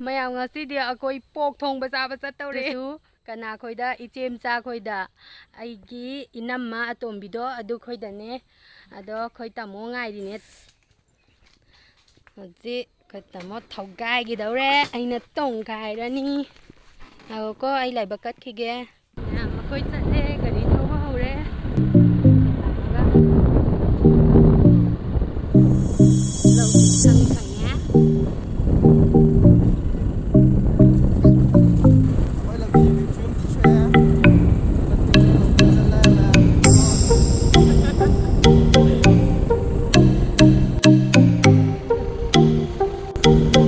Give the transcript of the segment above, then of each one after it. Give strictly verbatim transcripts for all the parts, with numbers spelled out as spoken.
ꯃꯌꯥꯝ, ꯉꯁꯤꯗꯤ ꯑꯩꯈꯣꯏ ꯄꯣꯛ ꯊꯣꯡꯕ ꯆꯥꯕ ꯆꯠꯇꯧꯔꯦ꯫ ꯑꯗꯨꯁꯨ ꯀꯅꯥꯈꯣꯏꯗ? ꯏꯆꯦ ꯃꯆꯥꯈꯣꯏꯗ, ꯑꯩꯒꯤ ꯏꯅꯝꯃ ꯑꯇꯣꯝꯕꯤꯗꯣ ꯑꯗꯨꯈꯣꯏꯗꯅꯦ꯫ ꯑꯗꯣ ꯑꯩꯈꯣꯏ ꯇꯥꯃꯣ ꯉꯥꯏꯔꯤꯅꯦ꯫ ꯍꯧꯖꯤꯛ ꯑꯩꯈꯣꯏ ꯇꯥꯃꯣ ꯊꯧꯒꯥꯏꯈꯤꯗꯧꯔꯦ꯫ ꯑꯩꯅ ꯇꯣꯡꯒꯥꯏꯔꯅꯤ꯫ ꯉꯥꯏꯈꯣꯀꯣ, ꯑꯩ ꯂꯥꯏꯕꯛ ꯀꯠꯈꯤꯒꯦ꯫ ꯃꯌꯥꯝ, ꯑꯩꯈꯣꯏ ꯆꯠꯂꯦ, ꯒꯥꯔꯤ ꯊꯧꯕ ꯍꯧꯔꯦ꯫ ꯂꯧ ꯁꯪꯉꯦ꯫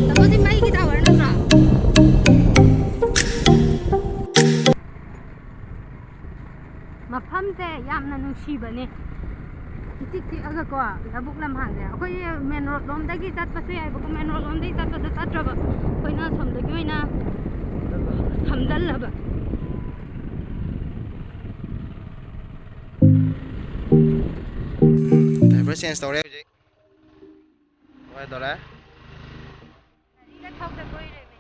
ꯇꯥꯃꯣ, ꯁꯤ ꯃꯩꯒꯤ tower ꯅꯠꯇ꯭ꯔꯣ? ꯃꯐꯝꯁꯦ ꯌꯥꯝꯅ ꯅꯨꯡꯁꯤꯕꯅꯦ꯫ ꯏꯆꯤꯛ ꯆꯤꯛꯑꯒꯀꯣ, ꯂꯧꯕꯨꯛ ꯂꯝꯍꯥꯡꯁꯦ꯫ ꯑꯩꯈꯣꯏ main road ꯂꯣꯝꯗꯒꯤ ꯆꯠꯄꯁꯨ ꯌꯥꯏꯕꯀꯣ, main road ꯂꯣꯝꯗꯒꯤ ꯆꯠꯄꯗꯣ ꯆꯠꯇ꯭ꯔꯕ꯫ ꯑꯩꯈꯣꯏꯅ ꯁꯣꯝꯗꯒꯤ ꯑꯣꯏꯅ ꯁꯝꯖꯜꯂꯕ꯫ Driver change ꯇꯧꯔꯦ ꯍꯧꯖꯤꯛ꯫ ꯀꯃꯥꯏꯅ ꯇꯧꯔꯦ? ꯒꯥꯔꯤꯒ ꯊꯧꯗ ꯀꯨꯏꯔꯦꯃꯤ꯫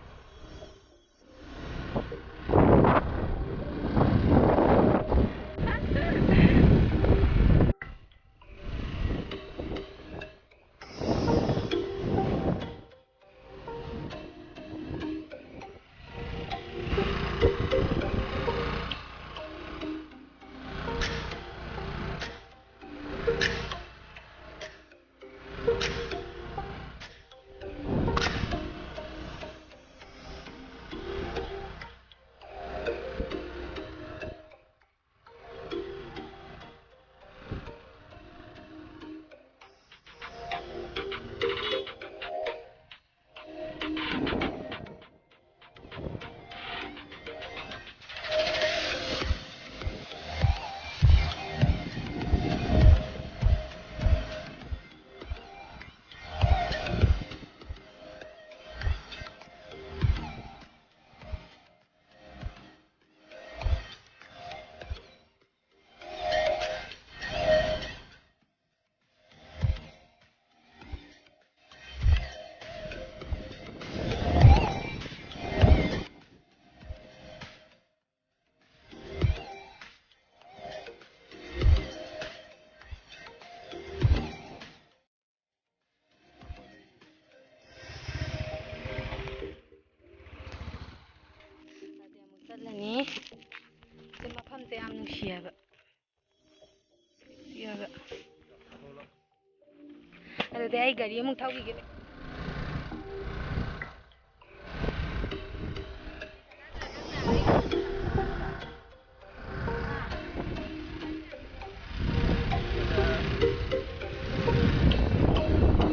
ꯑꯩ ꯒꯥꯔꯤ ꯑꯃꯨꯛ ꯊꯧꯈꯤꯒꯦ꯫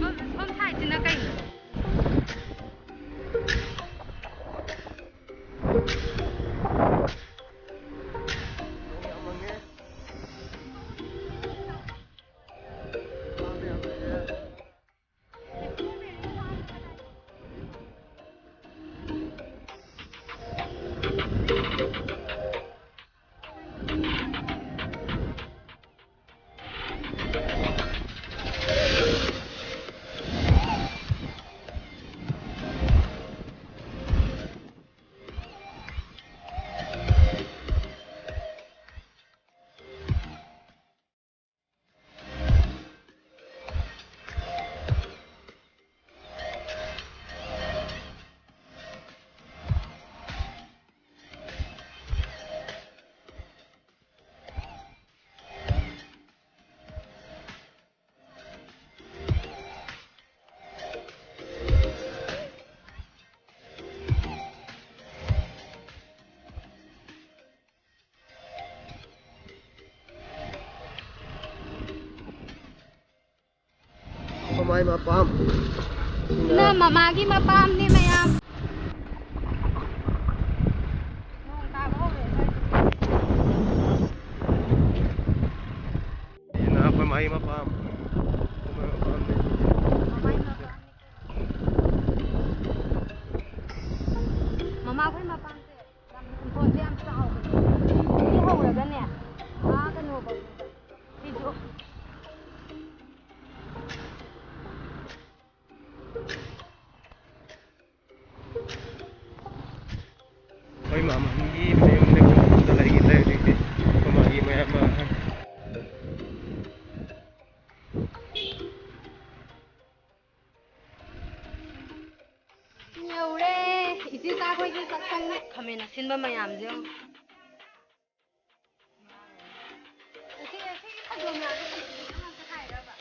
ꯁꯣꯝ, ꯁꯣꯝ ꯁꯥꯏꯠꯁꯤꯅ ꯀꯩꯅꯣ? ꯃꯃꯥꯏ ꯃꯄꯥꯝ꯫ ꯁꯤꯅ ꯃꯃꯥꯒꯤ ꯃꯄꯥꯝꯅꯤ ꯃꯌꯥꯝ꯫ ꯅꯣꯡ ꯇꯥꯕ ꯍꯧꯔꯦ ꯑꯩꯈꯣꯏ꯫ ꯁꯤꯅ ꯑꯩꯈꯣꯏ ꯃꯥꯏ ꯃꯄꯥꯝ꯫ ꯑꯩꯈꯣꯏ ꯃꯥꯏ ꯃꯄꯥꯝꯅꯤ꯫ ꯃꯃꯥꯏ ꯃꯄꯥꯝꯅꯤ꯫ ꯃꯃꯥ ꯑꯩꯈꯣꯏ ꯃꯄꯥꯝꯁꯦ ꯌꯥꯝ, ꯏꯪꯈꯣꯜꯁꯦ ꯌꯥꯝ ꯆꯥꯎꯕꯅꯦ꯫ ꯁꯤꯗꯒꯤ ꯍꯧꯔꯒꯅꯦ, ꯑꯥ ꯀꯩꯅꯣꯐꯧꯅꯦꯕ꯫ ꯁꯤꯁꯨ꯫ ꯑꯩꯈꯣꯏ ꯃꯥꯝꯃꯒꯤ ꯃꯌꯨꯝꯗ ꯂꯩꯈꯤꯗ꯭ꯔꯦ ꯍꯧꯖꯤꯛꯇꯤ꯫ ꯑꯩꯈꯣꯏ ꯃꯥꯒꯤ ꯃꯌꯥꯝꯕ ꯑꯍꯟ꯫ ꯌꯧꯔꯦ꯫ ꯏꯆꯦ ꯆꯥ ꯑꯩꯈꯣꯏꯒꯤ ꯆꯥꯛꯁꯪ꯫ ꯈꯥꯃꯦꯟ ꯑꯁꯤꯟꯕ ꯃꯌꯥꯝꯁꯦ ꯌꯦꯡꯉꯨ꯫ ꯑꯁꯤ, ꯑꯁꯤꯒꯤ ꯐꯩꯗꯣꯝ ꯃꯌꯥꯝꯁꯦ ꯀꯩꯅꯣ ꯉꯥꯛꯇ ꯊꯥꯏꯔꯕ?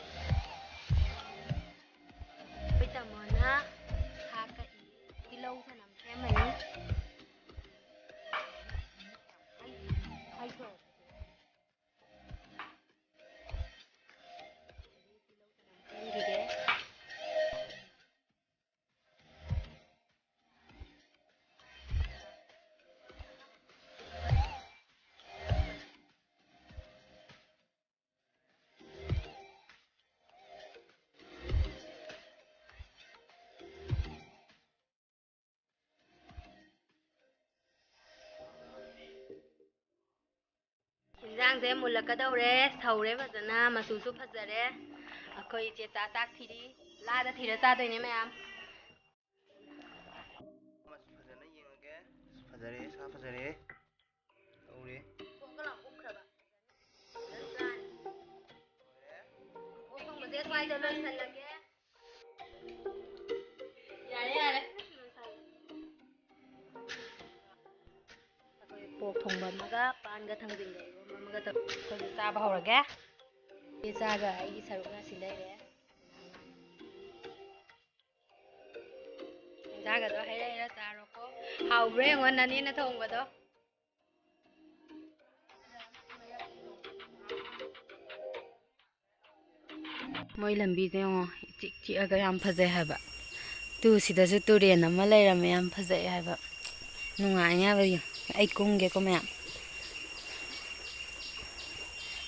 ꯌꯦꯟꯁꯥꯡꯁꯦ ꯃꯨꯜꯂꯛꯀꯗꯧꯔꯦ, ꯁꯧꯔꯦ ꯐꯖꯅ, ꯃꯆꯨꯁꯨ ꯐꯖꯔꯦ꯫ ꯑꯩꯈꯣꯏ ꯏꯆꯦ ꯆꯥ ꯆꯥꯛ ꯊꯤꯔꯤ, ꯂꯥꯗ ꯊꯤꯔ ꯆꯥꯗꯣꯏꯅꯦ ꯃꯌꯥꯝ꯫ ꯃꯁꯤ ꯐꯖꯅ ꯌꯦꯡꯉꯒꯦ꯫ ꯐꯖꯔꯦ, ꯁꯥ ꯐꯖꯔꯦ꯫ ꯇꯧꯔꯦ꯫ ꯊꯣꯡꯒ ꯂꯥꯎ ꯎꯞꯈ꯭ꯔꯕ꯫ ꯐꯖꯅ ꯆꯥꯅꯤ꯫ ꯂꯣꯏꯔꯦ꯫ ꯑꯣꯛ ꯊꯣꯡꯕꯁꯦ ꯁ꯭ꯋꯥꯏꯗ ꯂꯣꯏꯁꯜꯂꯒꯦ꯫ ꯌꯥꯔꯦ, ꯌꯥꯔꯦ꯫ ꯑꯩꯈꯣꯏ ꯄꯣꯛ ꯊꯣꯡꯕ ꯑꯃꯒ ꯄꯥꯟꯒ ꯊꯥꯡꯖꯤꯡꯒ ꯏꯔꯣꯝꯕ ꯑꯃꯒ ꯇꯧꯔꯒ ꯑꯩꯈꯣꯏꯁꯨ ꯆꯥꯕ ꯍꯧꯔꯒꯦ꯫ ꯏꯆꯥꯒ ꯑꯩꯒꯤ ꯁꯔꯨꯛꯅ ꯁꯤ ꯂꯩꯔꯦ꯫ ꯏꯟꯖꯥꯡꯒꯗꯣ ꯍꯩꯔ ꯍꯩꯔ ꯆꯥꯔꯣꯀꯣ꯫ ꯍꯥꯎꯕ꯭ꯔꯥ ꯌꯦꯡꯉꯣ ꯅꯅꯦꯅ ꯊꯣꯡꯕꯗꯣ꯫ ꯃꯣꯏ ꯂꯝꯕꯤꯁꯦ ꯌꯦꯡꯉꯣ, ꯏꯆꯤꯛ ꯆꯤꯛꯑꯒ ꯌꯥꯝ ꯐꯖꯩ ꯍꯥꯏꯕ꯫ ꯇꯨ, ꯁꯤꯗꯁꯨ ꯇꯨꯔꯦꯟ ꯑꯃ ꯂꯩꯔꯝꯃꯦ, ꯌꯥꯝ ꯐꯖꯩ ꯍꯥꯏꯕ꯫ ꯅꯨꯡꯉꯥꯏꯅꯤ ꯍꯥꯏꯕ꯫ ꯑꯩ ꯀꯨꯝꯒꯦꯀꯣ ꯃꯌꯥꯝ꯫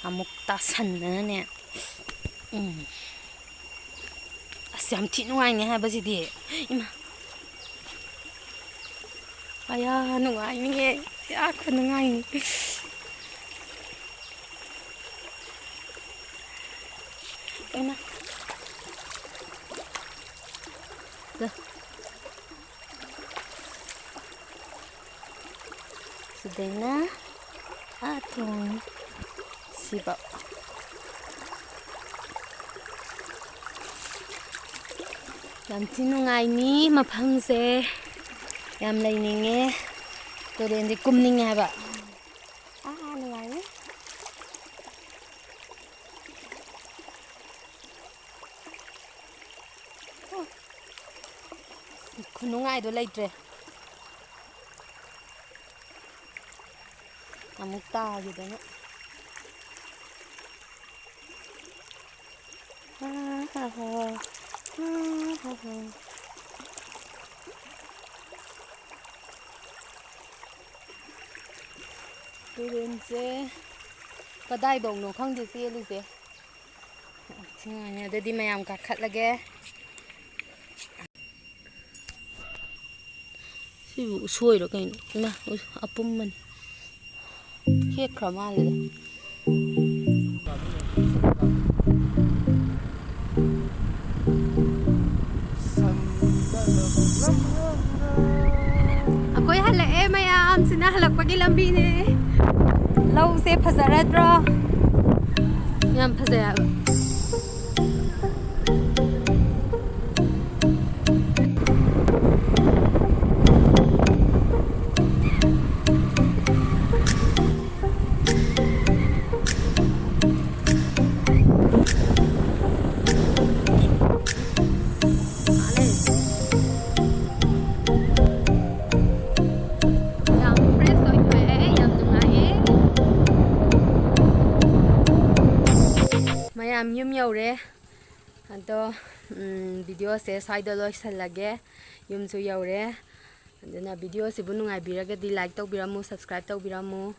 ꯑꯃꯨꯛ ꯇꯥꯁꯟꯗꯅꯅꯦ꯫ ꯎꯝ꯫ ꯑꯁ, ꯌꯥꯝ ꯊꯤ ꯅꯨꯡꯉꯥꯏꯅꯤ ꯍꯥꯏꯕ ꯁꯤꯗꯤ꯫ ꯏꯃꯥ꯫ ꯑꯌꯥ, ꯅꯨꯡꯉꯥꯏꯅꯤꯌꯦ꯫ ꯑꯌꯥ, ꯈꯨꯅꯨꯡꯉꯥꯏꯅꯤ꯫ ꯏꯃꯥ꯫ ꯁꯤꯗꯩꯅ ꯑꯥ ꯊꯣꯡ ꯁꯤꯐꯥꯎ꯫ ꯌꯥꯝ ꯊꯤ ꯅꯨꯡꯉꯥꯏꯅꯤ ꯃꯐꯝꯁꯦ꯫ ꯌꯥꯝ ꯂꯩꯅꯤꯡꯉꯦ꯫ ꯇꯨꯔꯦꯟꯁꯦ ꯀꯨꯝꯅꯤꯡꯉꯦ ꯍꯥꯏꯕ꯫ ꯑꯥ, ꯅꯨꯡꯉꯥꯏꯅꯤ꯫ ꯈꯨꯅꯨꯡꯉꯥꯏꯗꯣ ꯂꯩꯇ꯭ꯔꯦ꯫ ꯑꯃꯨꯛ ꯇꯥꯈꯤꯗꯅ꯫ ꯇꯨꯔꯦꯟꯁꯦ ꯀꯗꯥꯏꯐꯧꯅꯣ ꯈꯪꯗꯦ ꯆꯦꯜꯂꯤꯁꯦ꯫ ꯁꯤ ꯉꯥꯏꯅꯦ꯫ ꯑꯗꯨꯗꯤ ꯃꯌꯥꯝ ꯀꯥꯈꯠꯂꯒꯦ꯫ ꯁꯤꯕꯨ ꯎꯁꯣꯏꯔꯣ ꯀꯩꯅꯣ? ꯏꯃꯥ, ꯎ-, ꯑꯄꯨꯝꯕꯅꯤ꯫ ꯍꯦꯛꯈ꯭ꯔ ꯃꯥꯜꯂꯦꯗ꯫ ꯑꯩꯈꯣꯏ ꯍꯜꯂꯛꯑꯦ ꯃꯌꯥꯝ, ꯁꯤꯅ ꯍꯜꯂꯛꯄꯒꯤ ꯂꯝꯕꯤꯅꯦ꯫ ꯂꯧꯁꯦ ꯐꯖꯔꯗ꯭ꯔꯣ? ꯌꯥꯝ ꯐꯖꯩ ꯍꯥꯏꯕ꯫ ꯌꯥꯝ fresh ꯑꯣꯏꯊꯣꯛꯑꯦ, ꯌꯥꯝ ꯅꯨꯡꯉꯥꯏꯌꯦ꯫ ꯃꯌꯥꯝ ꯌꯨꯝ ꯌꯧꯔꯦ꯫ ꯑꯗꯣ, ꯎꯝ, videoꯁꯦ ꯁ꯭ꯋꯥꯏꯗ ꯂꯣꯏꯁꯤꯜꯂꯒꯦ꯫ ꯌꯨꯝꯁꯨ ꯌꯧꯔꯦ꯫ ꯑꯗꯨꯅ videoꯁꯤꯕꯨ ꯅꯨꯡꯉꯥꯏꯕꯤꯔꯒꯗꯤ like ꯇꯧꯕꯤꯔꯝꯃꯨ, subscribe ꯇꯧꯕꯤꯔꯝꯃꯨ꯫